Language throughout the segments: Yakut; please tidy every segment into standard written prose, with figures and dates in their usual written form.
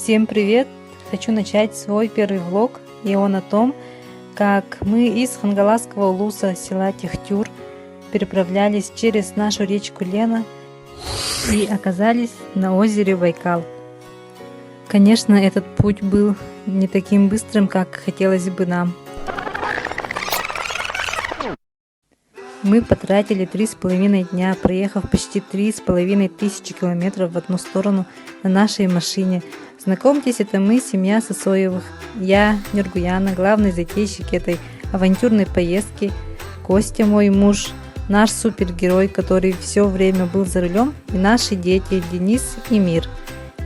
Всем привет! Хочу начать свой первый влог, и он о том, как мы из Хангаласского улуса села Техтюр переправлялись через нашу речку Лена и оказались на озере Байкал. Конечно, этот путь был не таким быстрым, как хотелось бы нам. Мы потратили 3,5 дня, проехав почти 3,5 тысячи километров в одну сторону на нашей машине. Знакомьтесь, это мы, семья Сысоевых. Я, Нюргуяна, главный затейщик этой авантюрной поездки, Костя, мой муж, наш супергерой, который все время был за рулем, и наши дети Денис и Мир.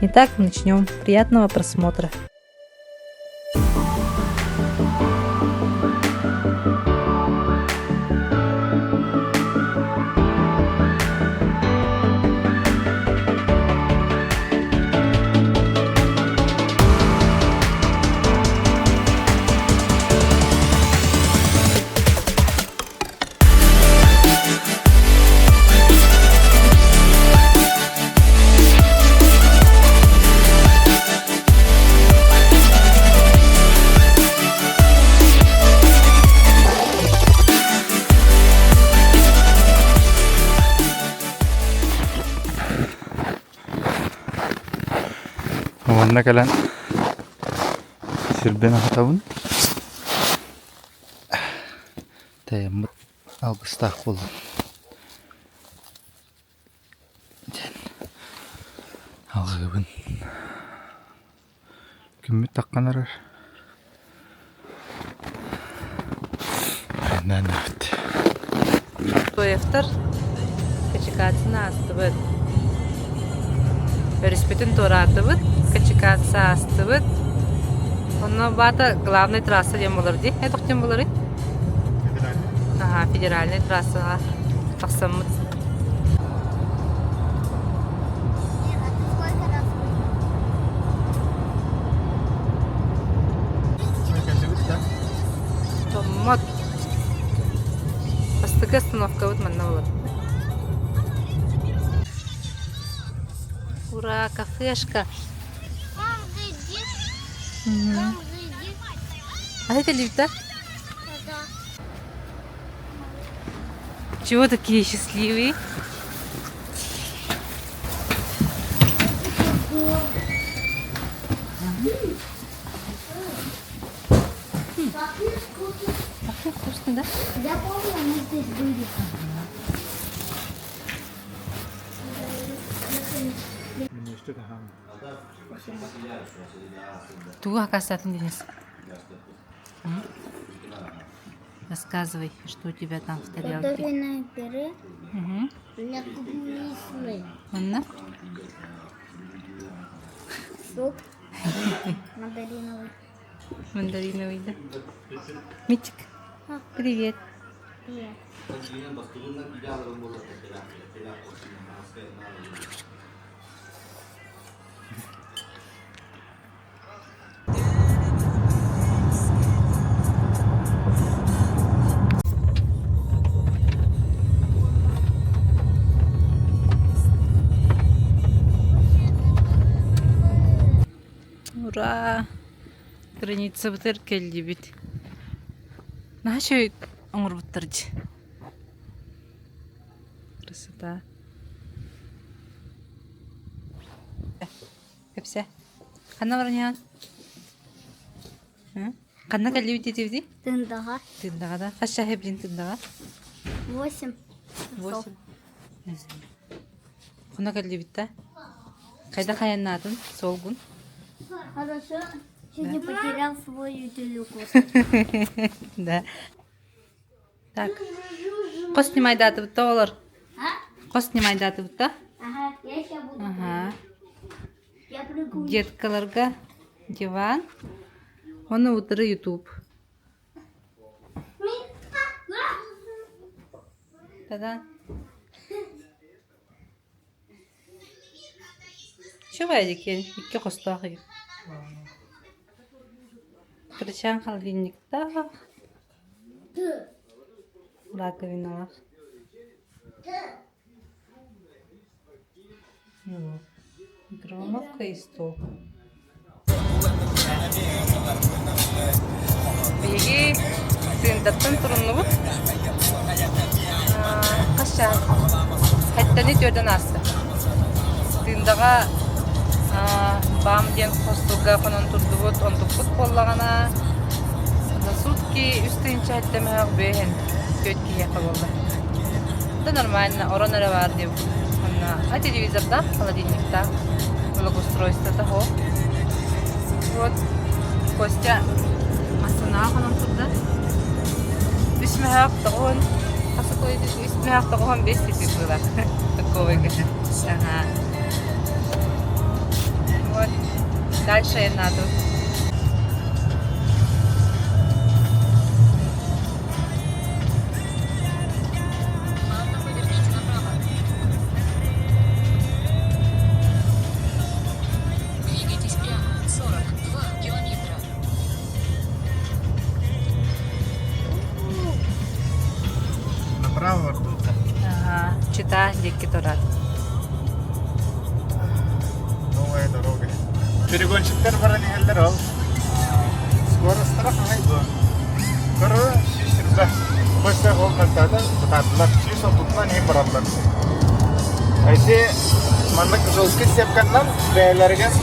Итак, начнем. Приятного просмотра. Уонна кэлэн сирбин аһатабын. Тэйэммит алгыстаах буоллун диэн алгыыбын. Күммүт таххан эрэр. Айаннаан эбит. Тоевтар Качекацияны аастыбыт. Өрүспүтүн туораатыбыт, Качекация аастыбыт. Онно баата главный трасса диэн буолар дии. Э, тохтон буоларый? Ага, федеральный трассаҕа тахсаммыт. Томмот. Бастакы остановкабыт манна буолар. Ура, кафешка! Мам, зайди. Мгм. Мам, зайди. А это лифта? Да. Чего такие счастливые? Пахнет вкусно. Пахнет вкусно, да? Я помню, мы здесь были. Тугу хакасатын Денис? М? Рассказывай, что у тебя там в тарелке. Картофельное пюре. Мгм. У меня клубничный Онно? сок. Мандариновый. Мандариновый, да? Митчик, привет. Привет. Ура! Границабытыгар кэллибит. Наһаа үчүгэй оҥорбуттар дии. Красота. Кэпсэ. Ханна баран иһэҕин? Ханна кэллибит диэтибитий? Тындаҕа. Тындаҕа да. Хас чааһы билин Тындаҕа? Восемь. Восемь. Ханна кэллибит да? Хайдах айаннаатын суолгун? Хорошо. Чуть не потерял свой утюг. Да. Так. Хос снимайдаатыбыт да олор? А? Хос снимайдаатыбыт да? Ага, я сейчас буду. Ага. Я прыгаю. Деткаларга диван. Оны утары ютуб. Та-да. Чувайдики икки хостоох эбит. Кырачаан холодильниктаах, раковиналаах. Микроволновка и стол. Биһиги Тыындаттан туруннубут. Хас чаас? Хэттэни түөрдэн ааста. Тыындаҕа БАМ диэн хостулга хонон турдубут, онтукпут буоллаҕына за сутки үс тыһыынча сэттэ мөһөөх бөһөн түөрт киһиэхэ буолла. Да нормально, орон эрэ баар диэбит. Онно а телевизордаах, холодильниктаах, благоустройствота суох. Вот Костя Астанаҕа хонон турда. Үс мөһөөх тоҕуһун хас үс мөһөөх тоҕуһун биэс тиси быылар. Такого Ага. Вот. Дальше надо. Двигайтесь прямо 42 километра. Направо тут. Ага, Чита диэки турар. Новая дорога. Перегонщиктар баран иһэллэр ол. Скоростара хаһай дуо? Көрө сүүс Костя ол мөлтөөтө бытаардылар. Сүүс отутунан иһин бараллар. Эти маннык жесткий сепканнан бэйэлэригэр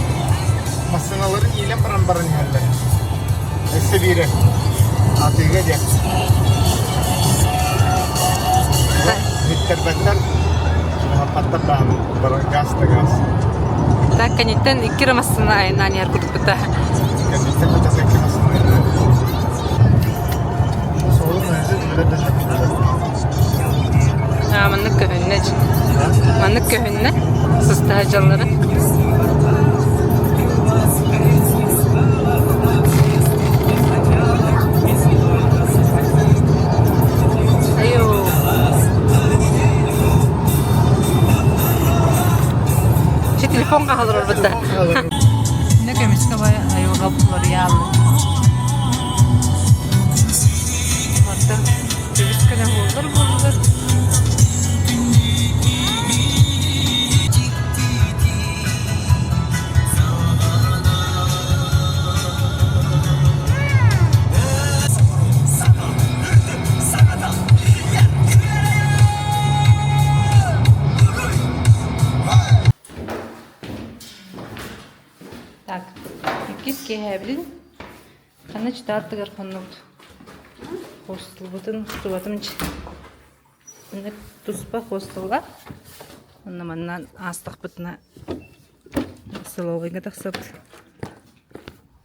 массыыналарын иилэн баран баран иһэллэр. Өссө биирэ атыыга диэн. Бүттэрбэттэр, чугаһаппаттар даҕаны баран газ да газ. Так, кэнниттэн икки эрэ массыына айаннаан иһэр курдукпута. Кэнниттэн хотя икки массыына айаннаан. Суолун өзү билэр да Аа, маннык көһүннэ. Маннык көһүннэ. Сыстаһа дьаллара. Айоо. Чи телефон хаалар да. Ne көмүскэ бай айылҕа булар Мантан үгүс көнө буоллар буоллар. Так, иккис киэһэбитин Ханна чытааттыгар хоннубут? Хостулбутун устубатым Маннык туспа хостулга. Онно манна аастахпытына столовыйга тахсабыт.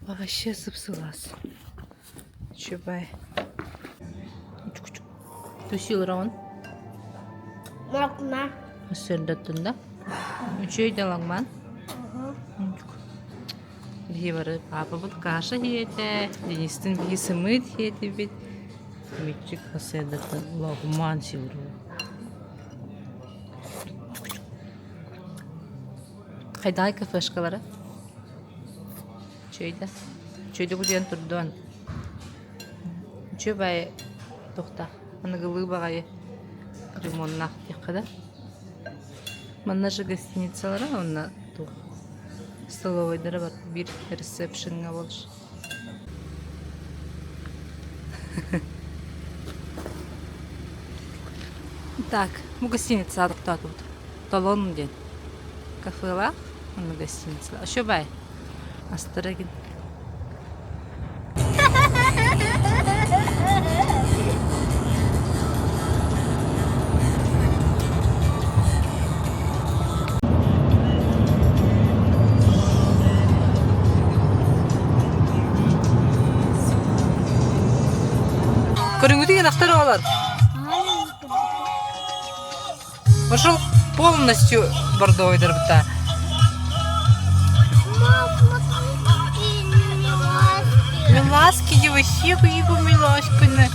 Вообще сып-сылаас. Үчүгэй. Тусилрон. Лакма. Сырдаттын да. Үчүгэй да лагман. Биһи бары паапабыт каша сиэтэ, Денистин биһи сымыыт сиэтибит, Митчик сарсыардаттан лоһумаан сиир Хайдаҕай кафешкалара? Үчүгэй да? Үчүгэйдик утуйан турдуон. Үчүгэй баҕайы туохтаах, аныгылыы баҕайы ремоннаах диэххэ да. Манна же гостиницалара уонна туох столовайдара бар биир ресепшеҥҥа буолар. Так, бу гостиницаҕа тохтоотубут. Толон диэн кафелаах уонна гостиницалаах. Еще бай астара гин. Көрүҥүтүн ынахтар оҕолор. Пошел полностью бордовый дырбыта. Миласки вообще его милашкины.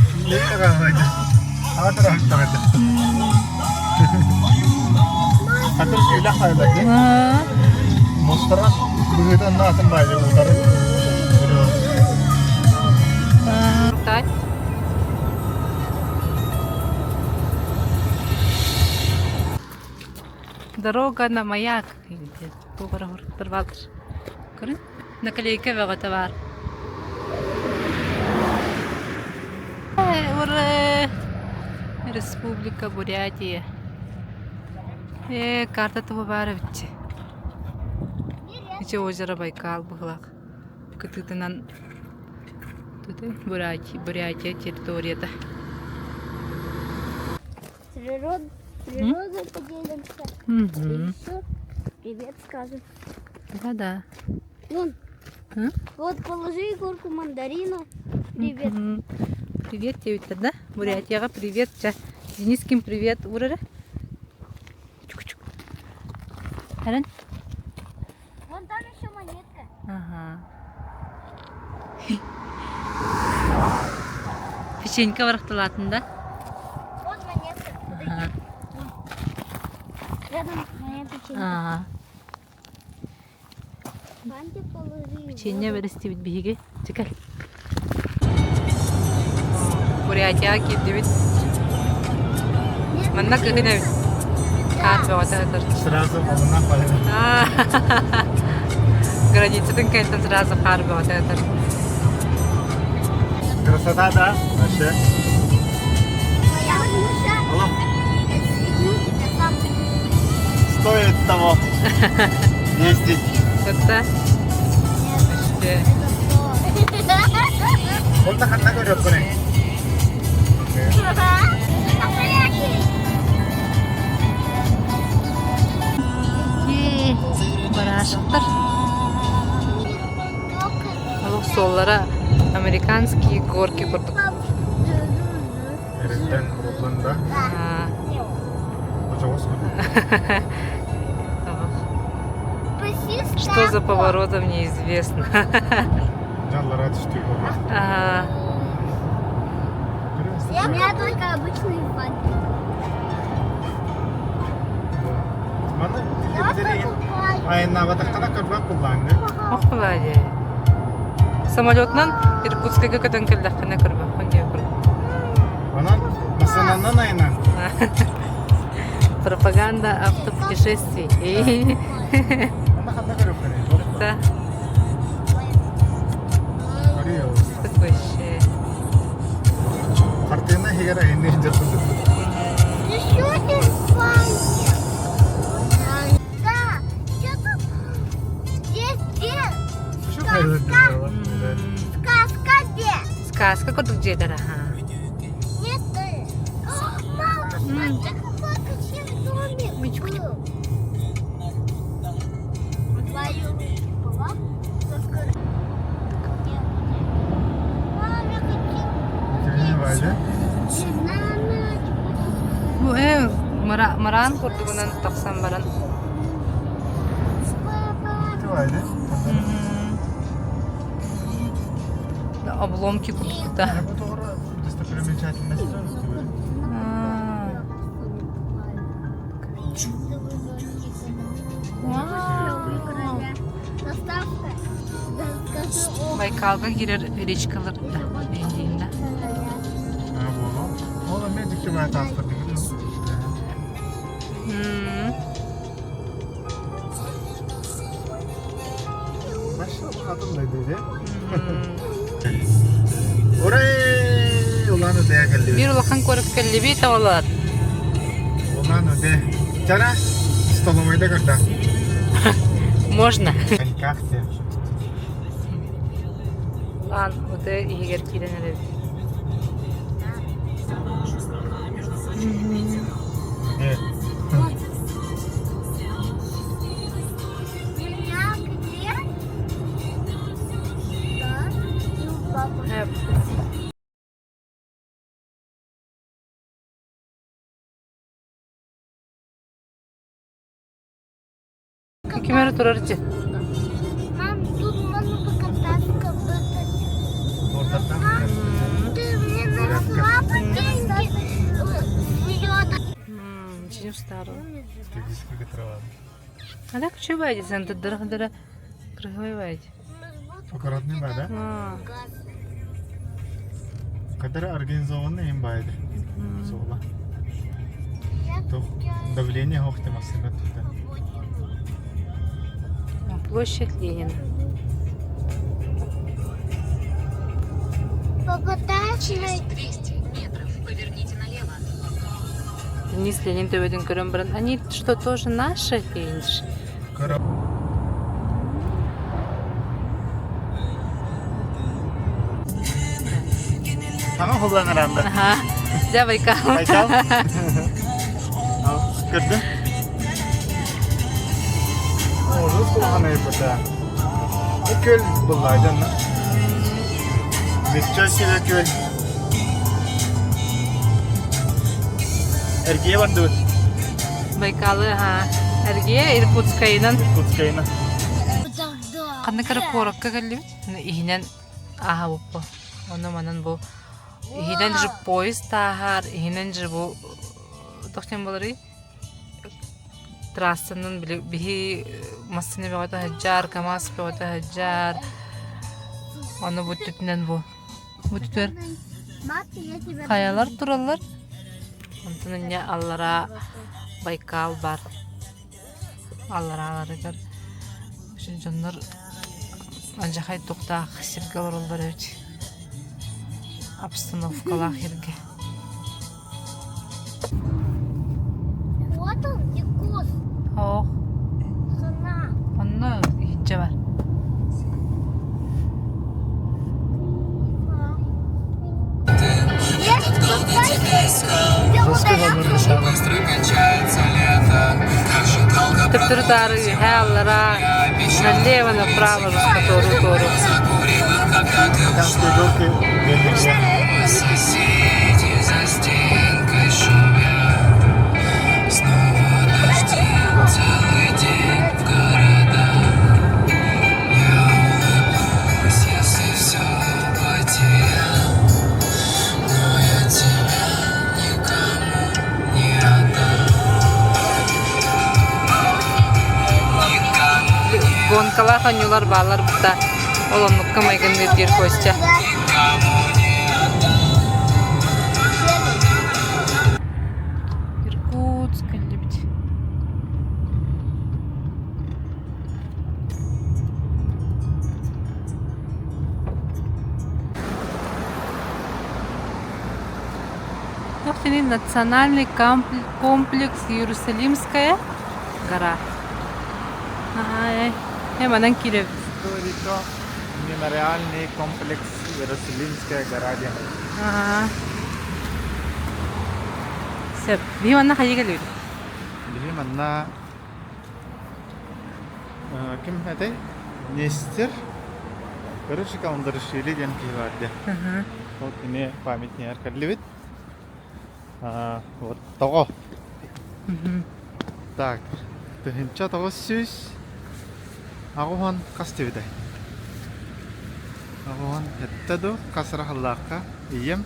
Так. Дорога на маяк. Тугара Көрүн. Наклейка бөҕөтө баар. Ура! Республика Бурятия. Ээ, карта туһу баар эбитчи. Ити озеро Байкал быһылаах. Кытыытынан Бурятия, Бурятия территорията. Природа, природа поделимся. Угу. Привет скажем. Да-да. Вон. А? Вот положи горку мандарина. Привет. Мгм. Привет тебе, да? Бурятияҕа привет. Ча. Денискин привет. Урара. Чук-чук. Харан? Вон там еще монетка. Ага. Печенька барахталаатын да? Вот монетка. Ага. Рядом моя печенька. Ага. Бантик положи. Печенье бэрэстибит биһиги. Чекал. Бурятияҕа киирдибит. Манна кыһын эбит. Хаат бөҕөтө сытар. Сразу волна пойдет. Границатын кэнниттэн сразу хаар бөҕөтө сытар. Красота, да? Вообще. Я возьму ща. Алло. Тебя сам. Стоит того ездить. Это Нет, вообще. это Онно ханна көрүөххүнүй? что? Настоящий. Барашектар. Олох суоллара американские горки курдук. Эринтэн уруллан да Аа, очоҕос курдук. Что за поворотом неизвестно. Дьаллара түстүү буолла. Аа, У меня только обычный фантик. Маны Давай покупай. айаннаабатаххына көрбөт буллааҥҥы. ох былаадьы. Самолетынан Иркутскайга көтөн кэллэххинэ көрбөппүн диye курдук. Онон массыынанан айаннаан. Пропаганда автопутешествий. Онно ханна көрүөххүнүй? Да, Көрүө. так вообще. Хартыына иһигэр айанныыр дьон курдук. Еще один фантик. Да, что тут? Здесь где? Что произошло? Сказка где? Сказка курдук дьиэлэр аха. Нет, ты. О, Мама, смотри, какой красивый домик был. Твою была? Расскажи. Мама, я хочу. Кимини баайда? На, Бу э мараан курдугунан тахсан баран. Папа. Ити баайда? Обломки курдук да. Бу тоҕо достопримечательность. Аа. Доставка. Да, скажи, о, Байкалга киирэр речкалар да. Эйдиин да. Аа буолуо. Ол эмиэ дьикти баайы таастар дигин. М. Başla kadın da dedi. М. Орей! Улан Удэҕэ кэллибит. Биир улахан куорат кэллибит оҕолор. Улан Удэ. Чара столовойда көрдө. Можно. Коньках те. Улан Удэ иһигэр киирэн эрэбит. Э. Меня где? Да. Ну, папа. Э, Ким эрэ турар дьэ. Мам, тут можно покататься, как будто. Ортаттан. Ты мне нашла ботинки. Вперед. Очень устала. Тегиски кытырабан. А так что бади, сен дырых дыра крыхой бади. Аккуратный ба, да? Кадр организованный им байды. Сола. То давление хохты машина тут. Площадь Ленина. Через 200 метров поверните налево. Денис Ленин төбөтүн көрөн баран, они что, тоже наши дейинш? Саҥа уһуллан араанда. Аха. Дьэ, Байкал. Байкал. Көрдүм. Ону куһаҕан айбыта. Күөл булла дьонно. Ничего себе күөл. Эргийэ бардыбыт. Байкалы, аха. Эргийэ Иркутскайынан. Иркутскайынан. Ханнык эрэ куоракка кэллибит. Иһинэн ааһабыппы. Ону манан бу иһинэн же поезд ааһар, иһинэн же бу туох диэн буоларый? Трассанан били биһи массыына бөҕөтө сылдьар, КамАЗ бөҕөтө сылдьар. Ону бу түтүнэн бу бу түтүөр хайалар тураллар. Онтон инньэ аллараа Байкал бар. Алларааларыгар дьоннор алдьархай туохтаах сиргэ олороллор эбит. Обстановкалаах сиргэ. Вот он, Якут. Оох. Хана. Онно иһирдьэ бар. Төптөрү-таары үөһээ аллараа налево направо туору-туору. Гонкалаах оонньуулар бааллар бытта ол оннукка майгынныыр диир Костя. Иркутск кэллибит. Тохтини национальный комплекс Иерусалимская гора. Ай, манан киирэбит. Мемориальный комплекс Иерусалимская гора диэн. Аа. Сөп. Биһи манна хайыы кэлибит? Биһи манна Ким этэй? Нестер. Короче, Каландаришвили диэн киһи баар дии. Ол кини памятнигар кэллибит. Вот тоҕо. Так, 1980 хас диэбитэй? 87 дуу, хас эрэ сыллаахха ийэм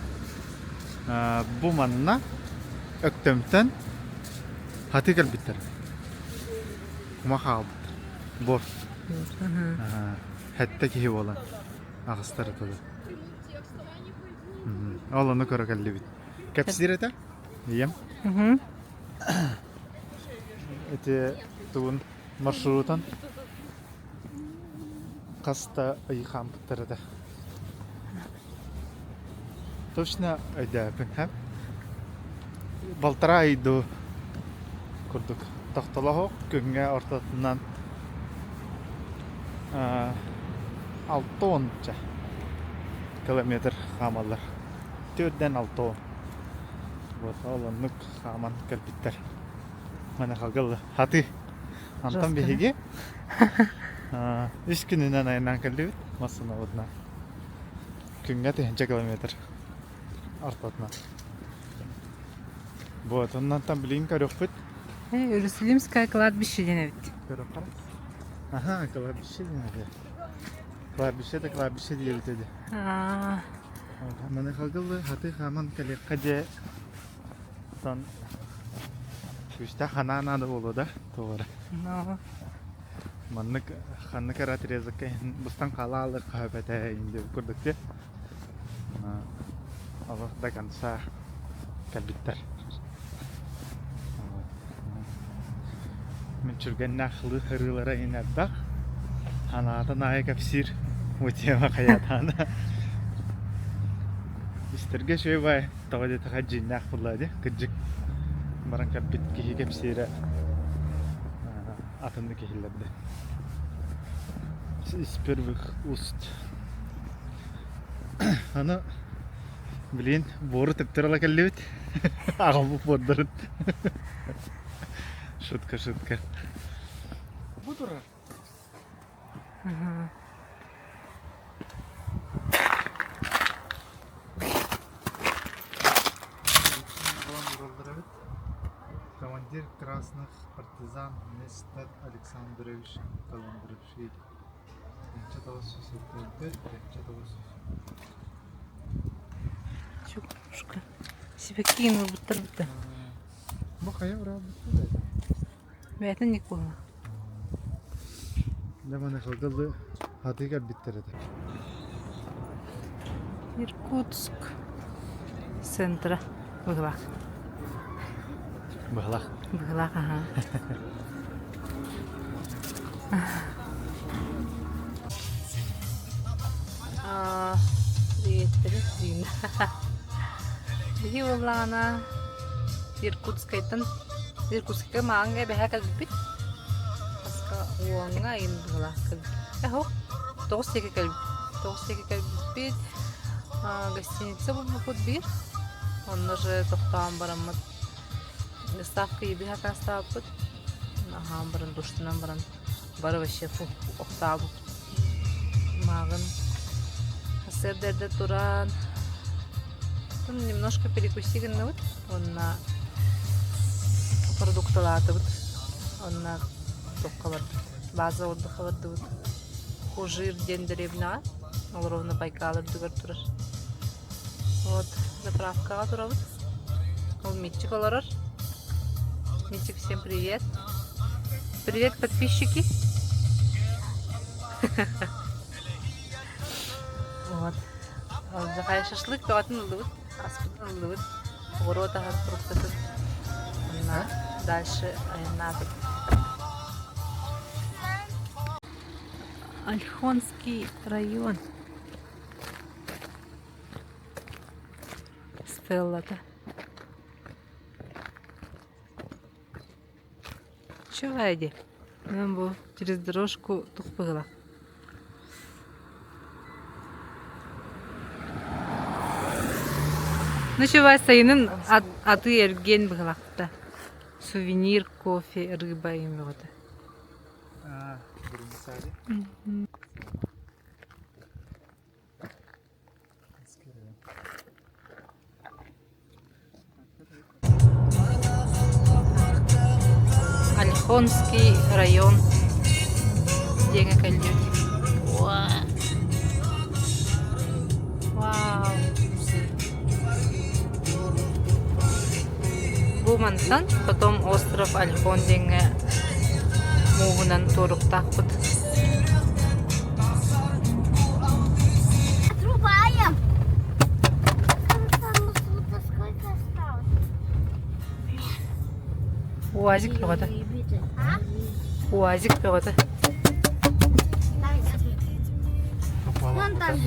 бу манна Өктөмтөн хатыы кэлбиттэр. Кума хаалбыт. Бор. Хэттэ киһи буолан аҕыстар этэ. Ол ону көрө кэллибит. Кэпсиир этэ ийэм. Ити тугун маршрутун хаста ый хаампыттар этэ. Точно өйдөөпүн һэ. Балтараа ый дуу курдук тохтолоһуох күҥҥэ ортотунан 60 километр хаамаллар. Төрдөн 60. Вот ол оннук хааман кэлбиттэр. Маныхалга хатыы. Онтон биһиги үс күнүнэн айаннаан кэллибит массыынабытынан. Күҥҥэ 1000 километр ортотунан. Вот, оннон билигин көрүөхпүт. Иерусалимское кладбище диэн эбит. Көрүөххэ. Аха, кладбище диэн эбит. Кладбище да кладбище диэбит эди. Маныхалгылы хаты хааман кэлиэххэ дьэ Оттон күүстээх ханаа наада буолуо да туох эрэ. Маннык ханнык эрэ отрезокка иһин быстан хаалаалык хаһыпэтэ индиэ курдук дии. Олох до конца кэлбиттэр. Мүччүргэннээх ырыалара иһин элбэх. Анаатын аайы кэпсиир бу тема хайатаана. Истэргэ үчүгэй баай, тоҕо диэтэххэ дьиҥнээх буоллаҕа дии, кырдьык баран кэлбит киһи кэпсиирэ атыннык иһиллэрдэ. Из первых уст. Аны билигин буору тэптэр ыла кэллибит. Аҕалбыт буордарын. Шутка, шутка. Бу турар. Командир красных партизан Нестор Александрович Каландрашвили. Чукушка. Сибэккиин ылбыттар быта. Бу хайа ураабыт Бэйэтин ник буолла. Дьэ маны сылгылыы хатыы кэлбиттэр этэ. Иркутск центра Быһылаах. Быһылаах. Быһылаах, аха. Приветтерин диин. Биһи буоллаҕына Иркутскайтан Иркутскайга мааҥҥа эбэһэ кэлбиппит. Хаска уоҥҥа айын быһылаах кэлбит. Эһо тоҕус диэки кэлбит. Тоҕус диэки кэлбиппит. Гостиница булбуппут биир. Онно же тохтоон бараммыт доставка еды сакаастаабыппыт. Аһаан баран душтанан баран бары вообще фу охтообуппут. Мааҕын сарсыарда эрдэ туран немножко перекуси гынныбыт уонна продукталаатыбыт. Уонна туохха бардыбыт база отдыха бардыбыт. Хужир диэн дэриэбинэҕэ ол ровно Байкал үрдүгэр турар. Вот заправкаҕа турабыт. Ол Митчик олорор. Митчик, всем привет. Привет, подписчики. Вот. Ол шашлык бөҕөтүн ыллыбыт, аспытын ыллыбыт. Оҕуруот аһын фруктатын. Онно дальше айаннаатыбыт. Ольхонский район. Стеллата. Чего иди? Нам бу через дорожку тухпыгыла. Ну чего сайынын аты эрген быһылахта. Сувенир, кофе, рыба имеҕите. Ольхонский район диэҥэ кэллибит. Вау! Бу мантан потом остров Ольхон диэҥҥэ мууһунан туоруктаахпыт. Отрубаем. Там сколько осталось? УАЗик бөҕөтө. УАЗик бөҕөтө.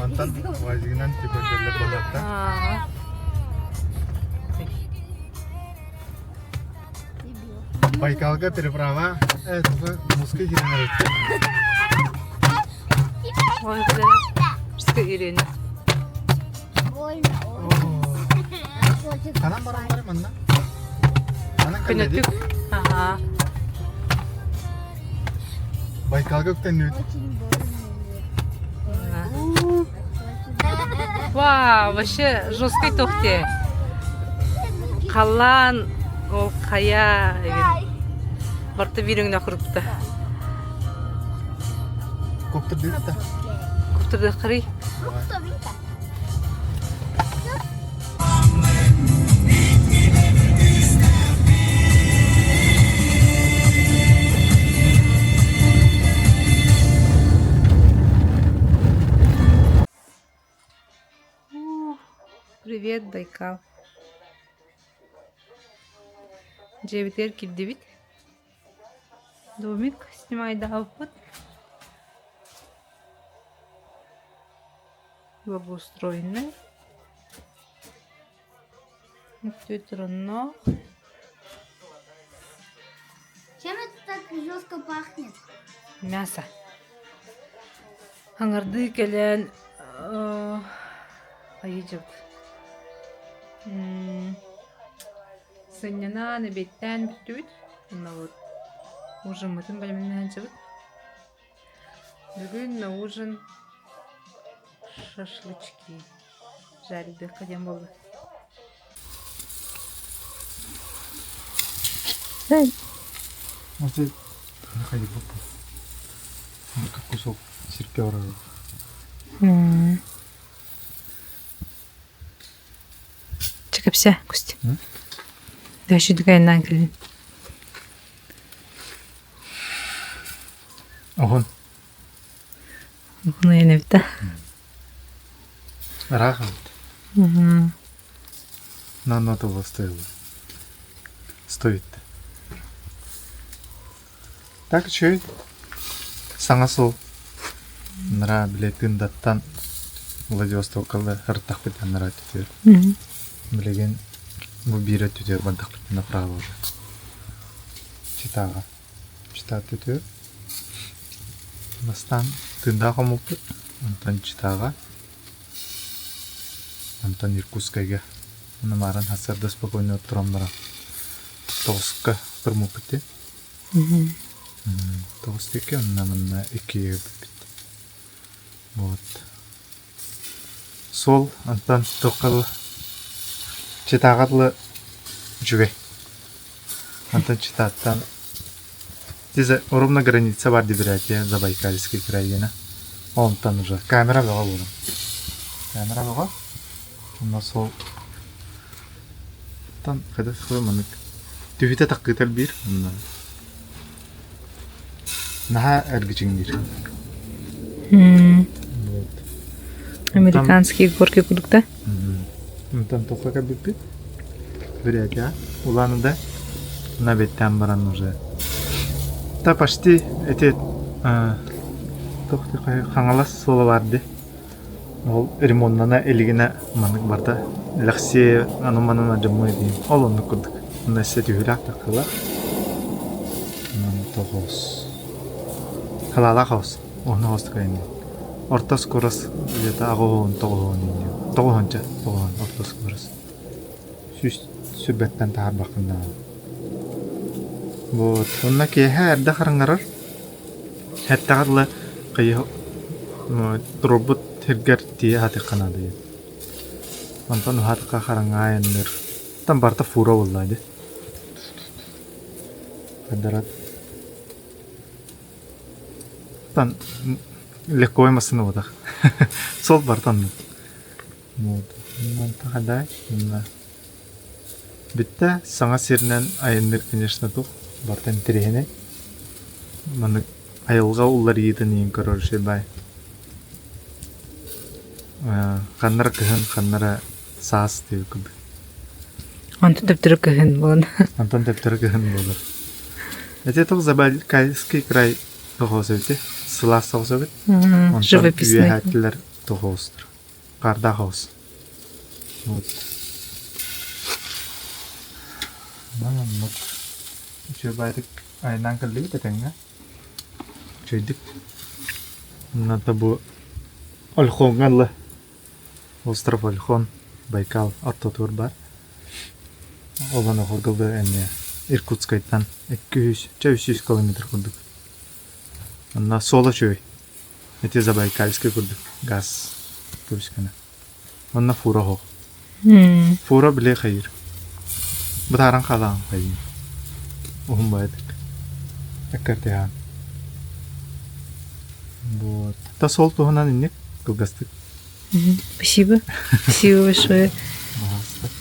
Мантан УАЗигынан типа кэллэр балыктар. Байкалга переправа это муска киирэн Ой, Что Ирина? Ханан баран бар манна? Ханан Көнөтүк. Ага. Байкалга үктеннүт. Вау, вообще жесткий тохте. Халлаан ол хайа барта биир өҥнө курупта. Коптурдук Коптурдук Привет, Байкал. Дьиэбитигэр киирдибит. Домик снимайдаабыппыт. Благоустроенный. Бүтүрүннөх. Чем это так жестко пахнет? Мясо. Аҥардыы кэлэн хайыы Сынньанан, эбиэттээн бүттүбүт. Уонна вот ужиммытын бэлэмнээн сылдьабыт. Бүгүн на ужин шашлычки жаридыахха диэн буолла. Может, Как кусок сирпе барар. Чэ кэпсээ, Костя. Дөшүдүк айаннаан кэллин. Оһон. Оһон айан эбит да. Ыраах эбит. Но оно того стоило. Стоит. Так үчүгэй. Саҥа сыл Нара били Тындаттан Владивостокка ырыттахпыт анараа өттүтүгэр. Билигин бу биир өттүтүгэр бардахпыт направо уже. Читаҕа. Чита өттүтүгэр. Бастаан Тындаах хомулпут, онтон Читаҕа, онтон Иркутскайга. Ону мааран сарсыарда спокойно туран баран тоҕуска турмуппут дии. Тоҕус диэки онно манна иккигэ бүппүт. Вот. Суол онтон туохха дылы Читаҕа дылы үчүгэй. Онтон Читаттан ровно граница бар дибирятия Забайкальский край диэнэ. Онтон уже камера бөҕө буолан. Камера бөҕө. Онно суол Тан хайдах маннык түһүтэ таккыытар биир онно наһаа эргичиҥниир. Вот. Американские горки курдук да? Онтон туохха кэлбиппит? Бурятия. Улан-Удэ. На беттэн баран уже. Та почти эти туох Хаҥалас суола баар дии. Ол ремоннана илигинэ маннык барда Лэхсиэ аны-манан алдьаммыт диэн ол оннук курдук. Онно өссө түһүүлээх таххыла. Онон тоҕус. Халаалаах оҕус. Уһун оҕустук айанныыр. Орто скорость где-то аҕыс уон тоҕус уон диэн. Тоҕус уонча 90 орто скорость. Сүүс сүрбэттэн таһаарбаккын даҕаны. Вот. Онно киэһэ эрдэ хараҥарар. Эттэҕэ дылы хайы турбут сиргэр тиийэ сатыахха наада диэн. Онтон уһаатахха хараҥа айанныыр. Оттон барыта фура буолла дии. Квадрат. Оттон легковой массыына буолбатах. Суол барыта оннук. Вот. Онтон хадай Бүттэ. Саҥа сиринэн айанныыр, конечно, туох барыта интэриэһинэй. Маннык айылҕа уларыйыытын иһин көрөр үчүгэй баай. Ханна эрэ кыһын, ханна эрэ саас диэбит курдук. Онтон төптөрү кыһын буолан. Онтон төптөрү кыһын буолар. Ити туох Забайкальский край тоҕус эбити? Сылаас соҕус эбит. Онтон Живописный. үөһээтилэр тоҕустар. Хаардаах оҕус. Вот. Оннук. Үчүгэй баайдык айаннаан кэллибит этэҥҥэ. Үчүгэйдик. Онно бу Ольхоҥҥа ылла. Остров Ольхон, Байкал ортотугар баар. Ол онохорго эмиэ Иркутскайтан 200, чэ 300 километр курдук. Онно суола үчүгэй. Ити Забайкальскай курдук газ көбүскэнэ. Онно фура оһох. Фура били хайыыр. Бытааран хаалаан хайыыр. Уһун баайдык. Эккэртиһаан. Вот. Та сол туһунан инник кылгастык. Спасибо. Спасибо большое.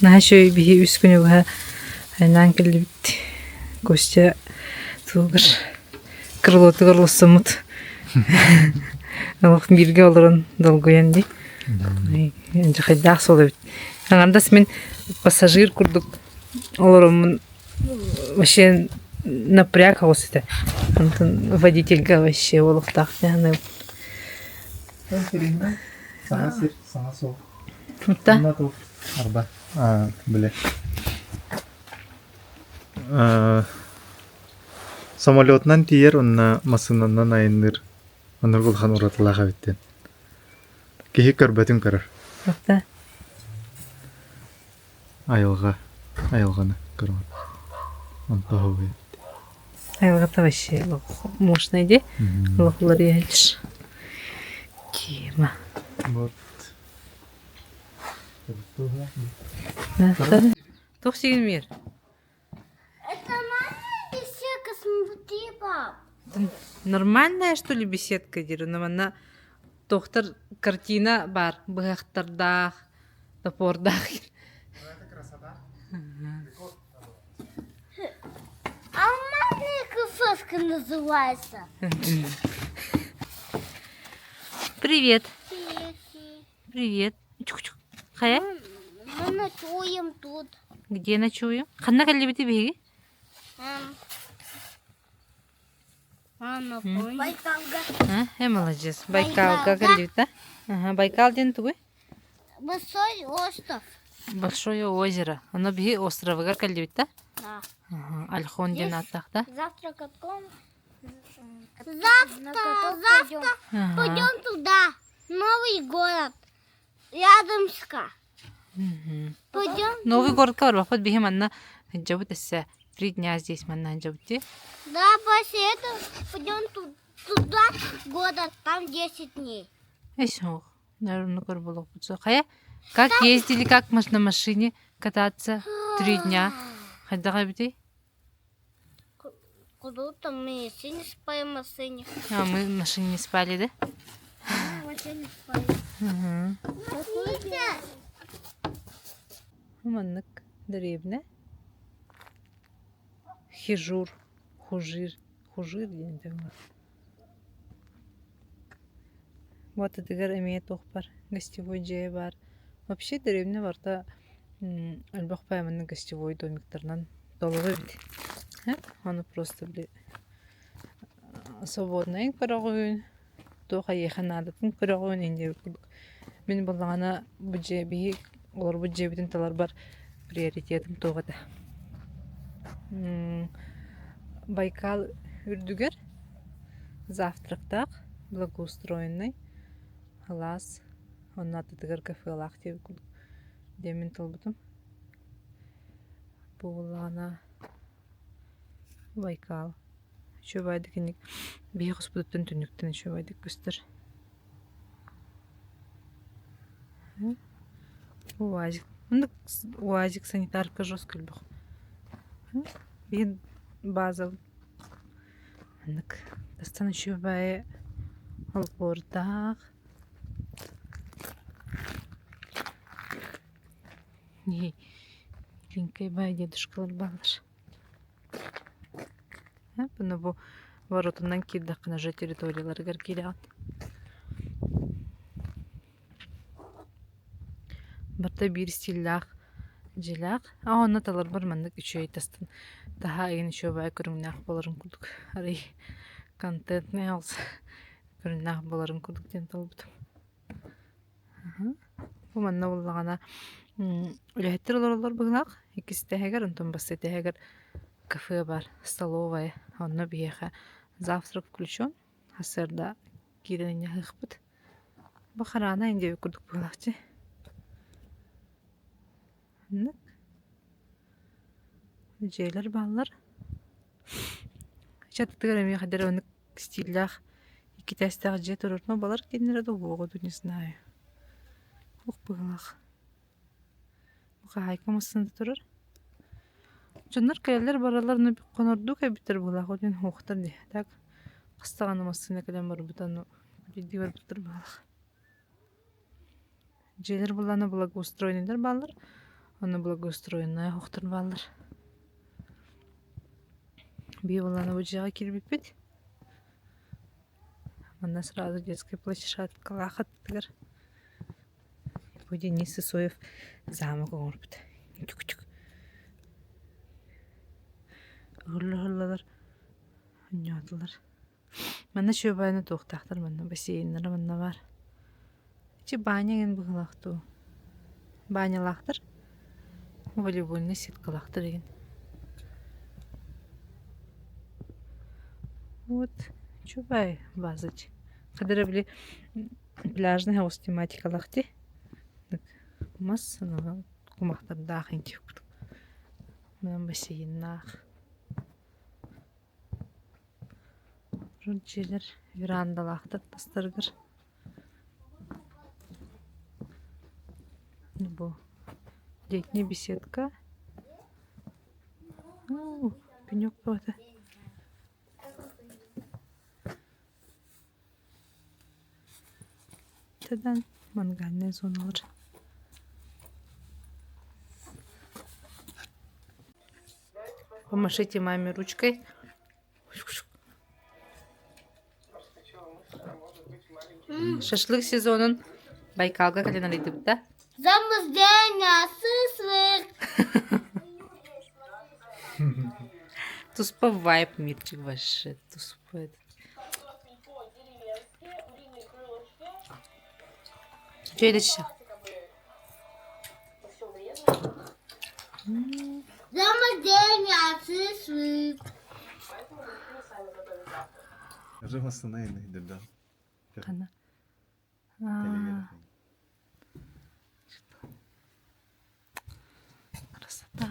Наһаа үчүгэй биһи үс күнү быһа айнаан кэллибит. Костя тугар крылотугар олорсоммут олох бииргэ олорон долгуйан дии. Дьахайдаах суол эбит. Аҥардас мин пассажир курдук олороммун вообще напряг оҕус этэ. Онтон водительга вообще олохтоох дьаһанабын. Саҥа сир, саҥа суол. Да. Арба, бile. Самолетунан тиийэр уонна массыынанан айанныыр оннук улахан уратылаах эбит диэн. Киһи көрбөтүн көрөр. Правда? Айылҕа, айылҕаны көрөҕүн. Онто оһуобай эбит. Айылҕата вообще мощный дии. Олохлор иһэллэр. Тима. Вот. Туох сигин мир? Это нормальная беседка, смотри, пап. Нормальная, что ли, беседка диир? Ну, манна тохтор картина баар, быһахтардаах, топордаах. Алмазная кафешка называется. Привет. Привет. Привет. Чук-чук. Хайа? Мы ночуем тут. Где ночуем? Ханна кэллибити биһиги? Мама, Байкалга. А, э, молодец. Байкалга кэллибит, да? Ага, Байкал диэн тугуй? Большой остров. Большое озеро. Оно биһи островыгар кэллибит, да? Да. Ага, Альхон диэн ааттаах, да? Завтра катком. Завтра, завтра Ага. пойдем туда. Новый город. Рядомска. Пойдем. Новый городка барбаппыт биһи манна сылдьабыт өссө 3 дня здесь манна сылдьабыт дии. Да, после этого пойдем туда город, там 10 дней. Эс суох. Наверное, көрбөлөхпүт суох. Хайа, как ездили, как можно на машине кататься 3 дня? Хайдах эбитий? Круто, мы все не спаем в машине. А, мы в машине не спали, да? Мы вообще не спаем. Мгм. Смотрите. Маннык дэриэбинэ. Хижур, хужир, хужир диэн этэ Вот этигэр эмиэ туох бар, гостевой дьиэ баар. Вообще дэриэбинэ барыта элбэх пайманнык гостевой домиктарынан толору эбит. Ону просто били свободнайын көрөҕүн, туох эйиэхэ наадатын көрөҕүн инньэ курдук. Мин буоллаҕына бу дьиэ биһи олорбут дьиэбитин таларбар приоритетым туох этэ Байкал үрдүгэр завтрактаах, благоустроенный алаас, онно аттытыгар кафелаах диэбит курдук диэммин талбытым. Бу буоллаҕына Байкал үчүгэйдик инник биһи хоспутуттан түннүктэн үчүгэйдик көстөр. УАЗик. Оннук УАЗик санитарка жестко элбэх. Биһи база маннык тастан үчүгэй олбуордаах. Лиҥкэй баай дедушкалар бааллар. Бұны бу воротунан киирдэххинэ уже территорияларыгар киирэҕин. Барыта биир стиллээх дьиэлээх. А онно таларбар маннык үчүгэй тастан таһаа игин үчүгэй көрүҥнээх буоларын курдук арый контентный хаус көрүҥнээх буоларын курдук диэн талбытым. Бу манна буоллаҕына үлэһиттэр олороллор быһыылаах. Иккис этээһигэр, онтон бастакы этээһигэр кафе бар, столовая. Онно биһиэхэ завтрак включен. Сарсыарда киирэн инньэ аһыахпыт. Бу хараана диэбит курдук быһыылаах дии. Маннык дьиэлэр бааллар. Чатытыгар эмиэ хайдах эрэ маннык стиллээх икки этээстээх дьиэ турар. Но балар кинилэрэ да уоҕа дуу не знаю. Ух быһыылаах. Бу хаһаайка массыыната турар. Дьоннор кэлэллэр бараллар но хонордуу кэлбиттэр быһыылаах ол иһин уһуохтар дии. Так хас даҕаны массыына кэлэн барбыта ону биирдии барбыттар быһыылаах. Дьиэлэр былаана благоустроенныйдар бааллар, онно благоустроенная оһохтор бааллар. Биир былаана бу дьиэҕэ киирбиппит. Манна сразу детскай площадкалаах аттыгар бу Денис Сысоев замок оҥорбут. Чук-чук. Ыһыллалар, оонньоотулар. Манна чүөбэни туохтаахтар манна бассейннара манна баар. Ити баня игин быһыылаах дуу? Банялаахтар, волейбольнай сеткалаахтар игин. Вот үчүгэй база Хадара били пляжный соҕус тематикалаах дии. Мас кумахтардаах курдук. Бассейннаах. Дьиэлэр верандалаахтар тастарыгар. Бу летняя беседка. Пенек бөҕөтө. Тыдан мангальнай зоналар. Помашите маме ручкой. Шашлык сезонун Байкалга кэлэн арыйдыбыт да? Замуздение сыслык. Туспа вайб мирчик вообще. Туспа этот. Чөйдө Замуздение сыслык. Хана. Красота.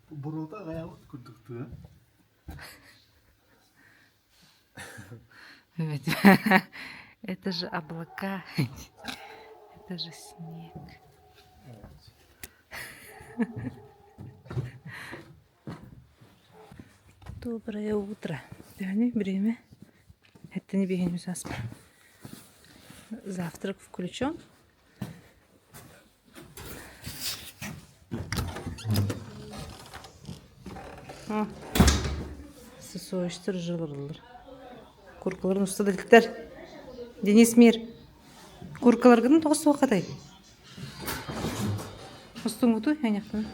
Буруота аҕайаабыт курдук тыа. Это же облака, это же снег. Доброе утро. Төһөнүй время? Эттини биһини саспа. Завтрак включен. Сосуоштар жылырылар. Куркаларын уста да Денис Мир. Куркаларгын тоҕус суохатай? Устуҥуту эйиэхтэн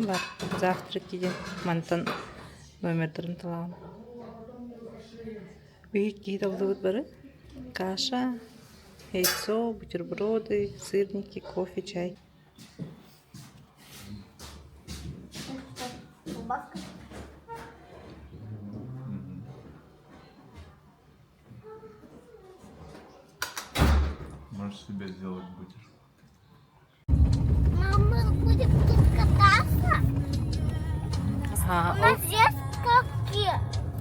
Бар, завтрак диэн мантан номердарын талаҕын. Биһиги киһи табыллыбыт бары каша, яйцо, бутерброды, сырники, кофе, чай. Можешь себе сделать будешь. Мама, мы будем тут кататься? Ага, У нас есть какие?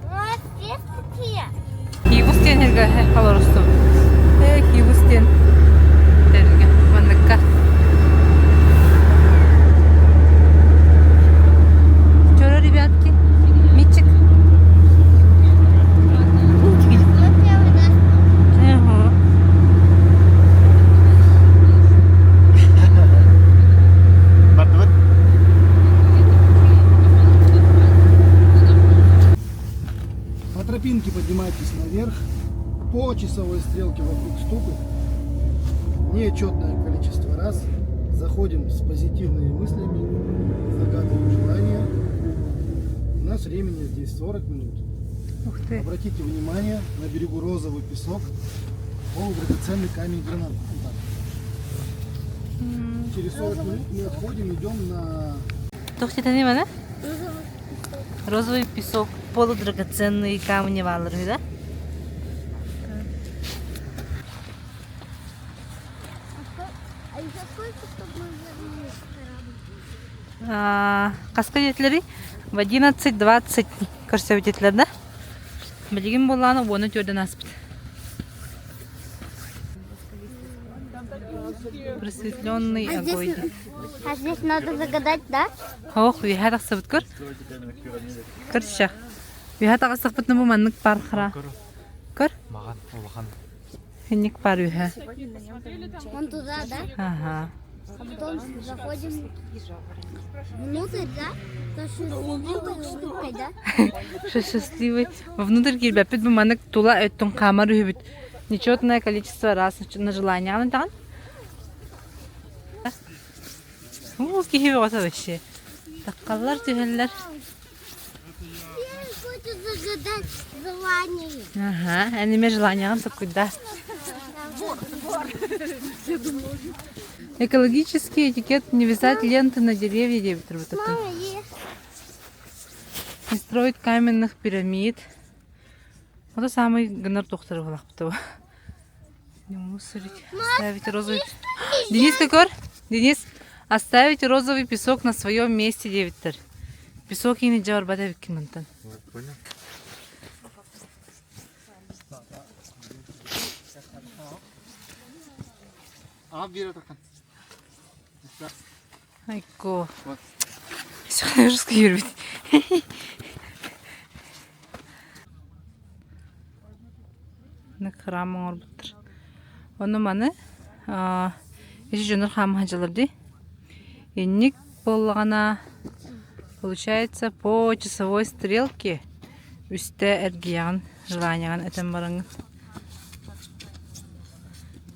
У нас есть какие? Киевус диэн сиргэ олорустум. Э, Киевус диэн тэргэ манныкка. Вчера, ребятки, Митчик. Мы первый раз. Ага. Бардыбыт. По тропинке поднимайтесь наверх, по часовой стрелке вокруг ступы, нечетное количество раз, заходим с позитивными мыслями, загадываем желание. У нас времени здесь 40 минут. Ух ты. Обратите внимание, на берегу розовый песок, полудрагоценный камень гранат. Вот так. Через 40 минут мы отходим, идем на Туох диэтэй маны? Розовый песок, полудрагоценные камни бааллар да? А еще сколько, чтобы мы вернулись в корабль? Хаска диэтилэрий? В 11.20 көрсөбүт диэтилэр да? Билигин буоллаҕына уону түөрдэн ааспыт. Просветленный А огонь. здесь, а здесь надо загадать, да? Ох, үөһэ тахсыбыт көр. Көрсө. Үөһэ таҕыстахпытына бу маннык паар хара. Көр. Маҕан, улахан. Инник паар үөһэ. Вон туда, да? Ага. А потом заходим внутрь, да? То счастливой улыбкой, да? Счастливый. Внутрь киирбэппит бу маннык тула өттүн хаамар үһүбүт. Нечетное количество раз на желание даҕан. Уу, киһи бөҕөтө вообще. Таккаллар түһэллэр. Я хочу загадать желание. Желание. Ага, эн желаниеҕын суккуйда. Экологический этикет не вязать ленты на деревья диэбиттэр бутатын. Мама, есть. Не строить каменных пирамид. Вот самый гынар тухтар буолахпыт. Не мусорить. Оставить розовый... Денис көр? Денис, оставить розовый песок на своем месте диэбиттэр. Песок иини дьэ барбат эбиккин мантан. Понял? Айко. Жестко юрбит. Храм оҥорбуттар. Ону маны ити дьоннор хаамыһадьылар дии. Инник буоллаҕына получается по часовой стрелке үстэ эргийэҕин желаниеҕын этэн бараҥҥын.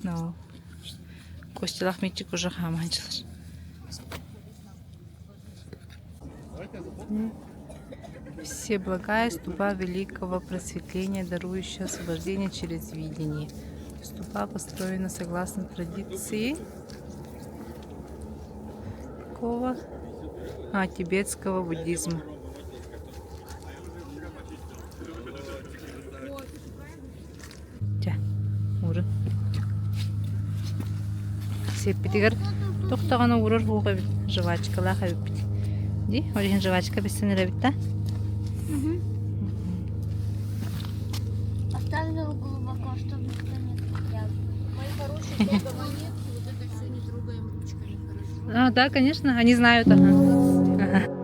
Ну, Костялаах Митчик уже хаамыһадьылар. Всеблагая ступа великого просветления, дарующая освобождение через видение. Ступа построена согласно традиции какого? А, тибетского буддизма. Чэ, уурун. Сиэппитигэр тохтоҕуна уурар уох эбит, жвачкалаах эбиппит. Дии, ол иһин жвачка биссэн эрэбит да? Оставил глубоко, чтобы никто не съел. Мои хорошие, долго монетки, вот это все не трогаем ручками, хорошо? А, да, конечно, они знают, ага. Ага.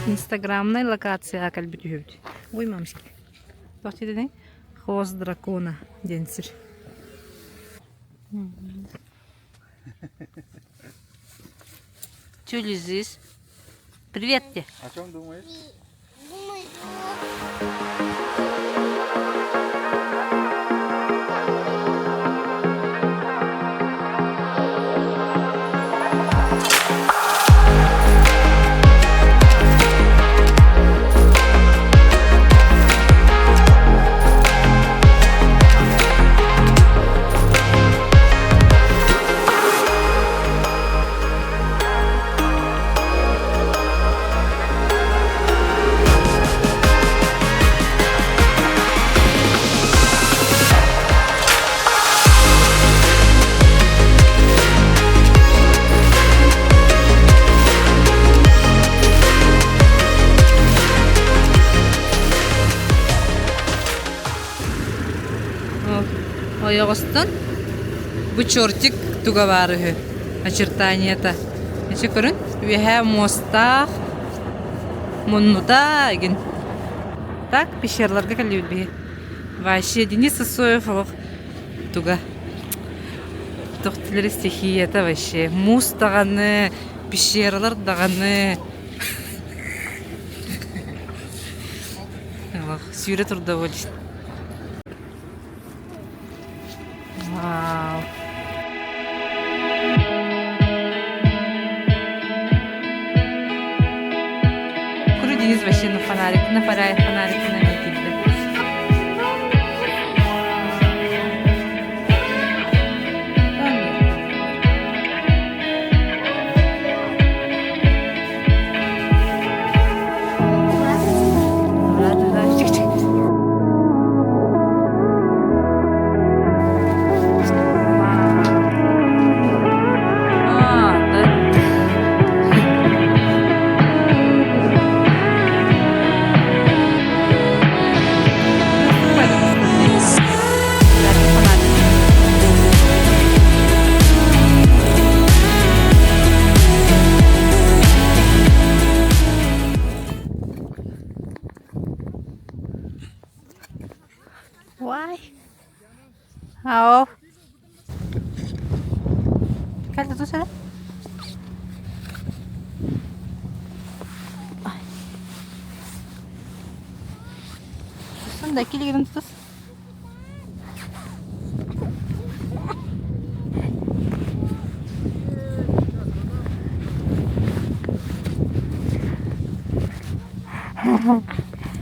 Инстаграмнай локацияҕа кэлбит үһүбүт. Ой, мамочки. Туох диэтиний? Хвост дракона диэн сир. Чё лежишь? Привет тебе. О чем думаешь? Думаю, Ойоҕостон бу чертик туга баар үһү очертаниета. Эчи көрүн үөһээ муостаах муннута игин. Так пещераларга кэллибит биһи. Вообще Денис Сысоев олох туга тохтилери стихията вообще муус даҕаны пещералар даҕаны олох сүүрэ турда буолла. Вау. Куру Денис вообще на фонарик, на фонарик, фонарик на киирдэ. А, да. Ау. Кэллэ тус эрэ. Тусун да килигирин тус.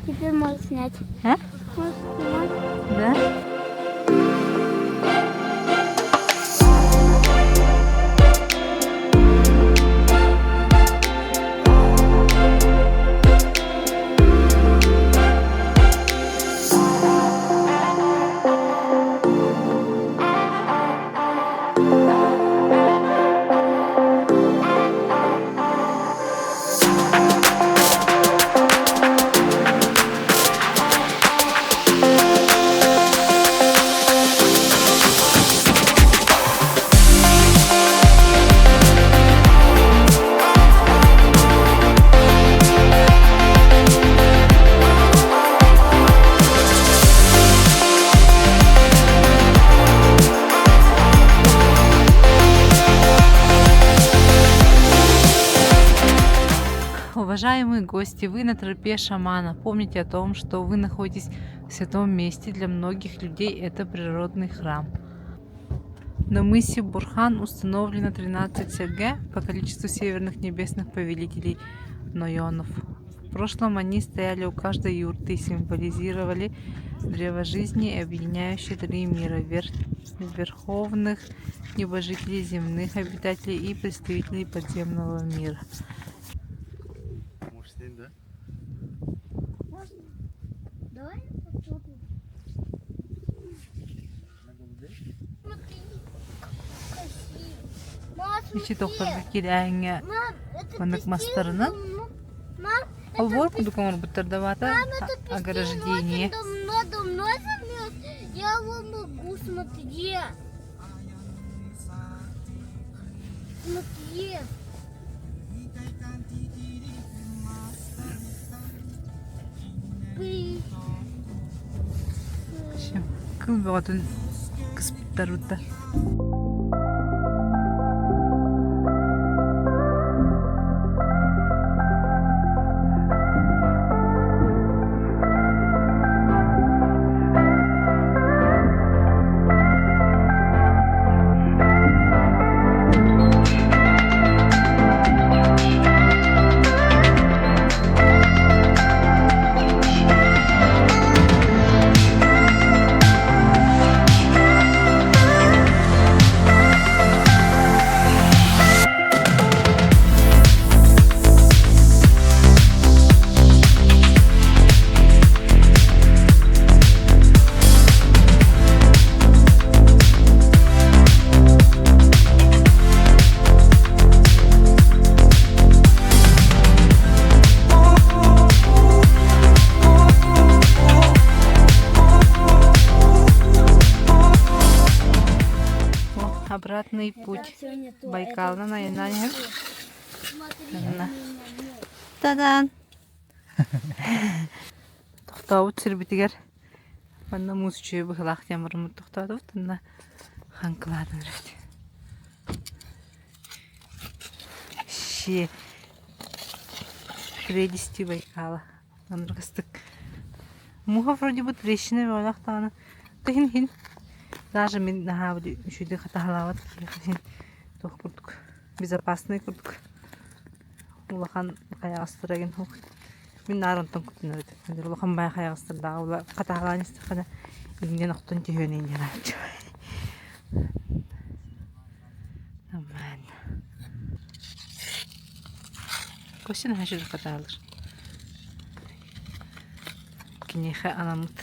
Теперь можешь снять. А? Можешь снимать. Да? Уважаемые гости, вы на тропе шамана. Помните о том, что вы находитесь в святом месте. Для многих людей это природный храм. На мысе Бурхан установлено 13 серге по количеству северных небесных повелителей Нойонов. В прошлом они стояли у каждой юрты и символизировали древо жизни, объединяющее три мира – верховных небожителей, земных обитателей и представителей подземного мира. Может, с ним, да? Можно? Давай попробуем. Смотри, как красиво. Мам, Ичи смотри. тохторго кирэҥҥэ Мам, это маннык пустин мастарынан давно. Мам, Олбуор курдук оҥорбуттар да мам, это пустин ограждение. очень давно-давно замерз. Я его могу, смотри. Смотри. При- Кыл бөҕөтүн кыспыттарбыттар. Обратный путь. Байкална на Тадан! Тохтообут сирбитигэр манна муус үчүгэй быһыылаах диэн бараммыт тохтоотубут уонна хаҥкылаатан эрэбит. Вообще прелести Байкала. Аныргыстык. Муха вроде бы трещина бөҕөлөөх даҕаны иһин иһин даже мин наһаа үчүгэйдик хатаһалаабат киһиэхэ иһин туох курдук безопасный курдук улахан хайаҕастара игин мин наар онтон куттанар этим улахан баай хайаҕастардааҕы хатаһалаан истэххинэ иҥнэн охтон түһүөн инньэ Нормально. Костя наһаа үчүгэй хатаалыр. Киниэхэ анаммыт.